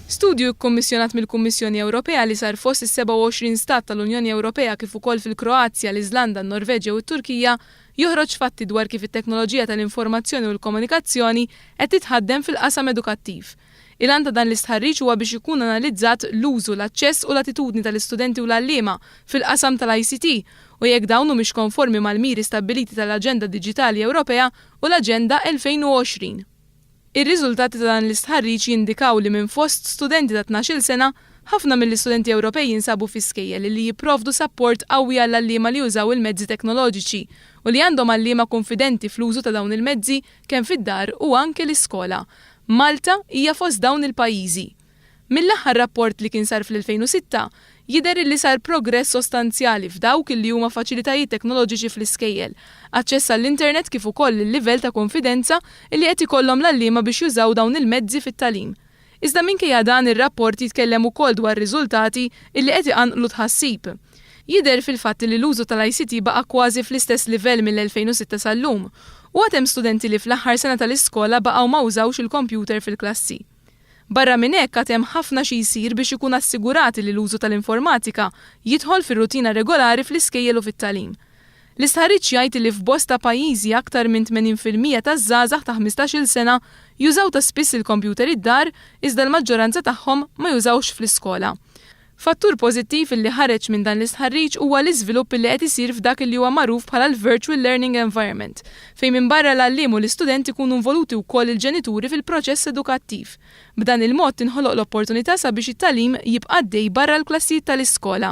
Studju kkummissjonat mill-Kummissjoni Ewropea li sar fost is-27 stat tal-Unjoni Ewropea kif ukoll fil-Kroazja, l-Iżlanda, n-Norveġja u t-Turkija joħroġ fatti dwar kif it-teknoloġija tal-informazzjoni u l-komunikazzjoni qed titħaddem fil-qasam edukattiv. Il-għan ta' dan l-istħarriġ huwa biex ikun analizzat l-użu, l-aċċess u l-attitudni tal-istudenti u l-għalliema fil-qasam tal-ICT u jekk dawn humiex konformi mal-miri stabbiliti tal-Aġenda Diġitali Ewropea u l-Aġenda 2020. Ir-riżultati ta' dan l-istħarriġ jindikaw li minn fost studenti ta' 12-il sena, ħafna mill-istudenti Ewropej jinsabu fi skejjel li jipprovdu sapport qawwi għall-għalliema li jużaw il-mezzi teknoloġiċi u li għandhom għalliema kunfidenti fl-użu ta' dawn il-mezzi kemm fid-dar u anke l-iskola. Malta hija fost dawn il-pajjiżi. Mill-aħħar rapport li kien sar fl-2006, jidher illi sar progress sostanzjali f'dawk illi huma faċilitajiet teknoloġiċi fl-iskejjel, aċċess għall-internet kif ukoll il-livell ta' kunfidenza illi qed ikollhom l-għalliema biex jużaw dawn il-mezzi fit-tagħlim. Iżda minkejja dan ir-rapport jitkellem ukoll dwar riżultati illi qed iqanqlu tħassib. Jidher fil-fatt illi l-użu tal-ICT baqa' kważi fl-istess livell mill-2006 sal-lum u għad hemm studenti li fl-aħħar sena tal-iskola baqgħu ma użawx il-kompjuter fil-klassi. Barra minn hekk għad hemm ħafna xi jsir biex ikun assigurat li l-użu tal-informatika jidħol fir-rutina regolari fl-iskejjel u fit-tagħlim. L-istħarriġ jgħid li f'bosta pajjiżi aktar minn 80% taż-żgħażagħ ta' 15-il sena jużaw ta' spiss il-kompjuter id-dar iżda l-maġġoranza tagħhom ma jużawhx fl-iskola. Fattur pożittiv illi ħareġ minn dan l-istħarriġ huwa l-iżvilupp illi qed isir f'dak illi huwa magħruf bħala l-Virtual Learning Environment, fejn minbarra l-għalliem u l-istudent ikunu involuti wkoll il-ġenituri fil-proċess edukattiv. B'dan il-mod tinħoloq l-opportunità sabiex it-tagħlim jibqa' għaddej barra l-klassijiet tal-iskola.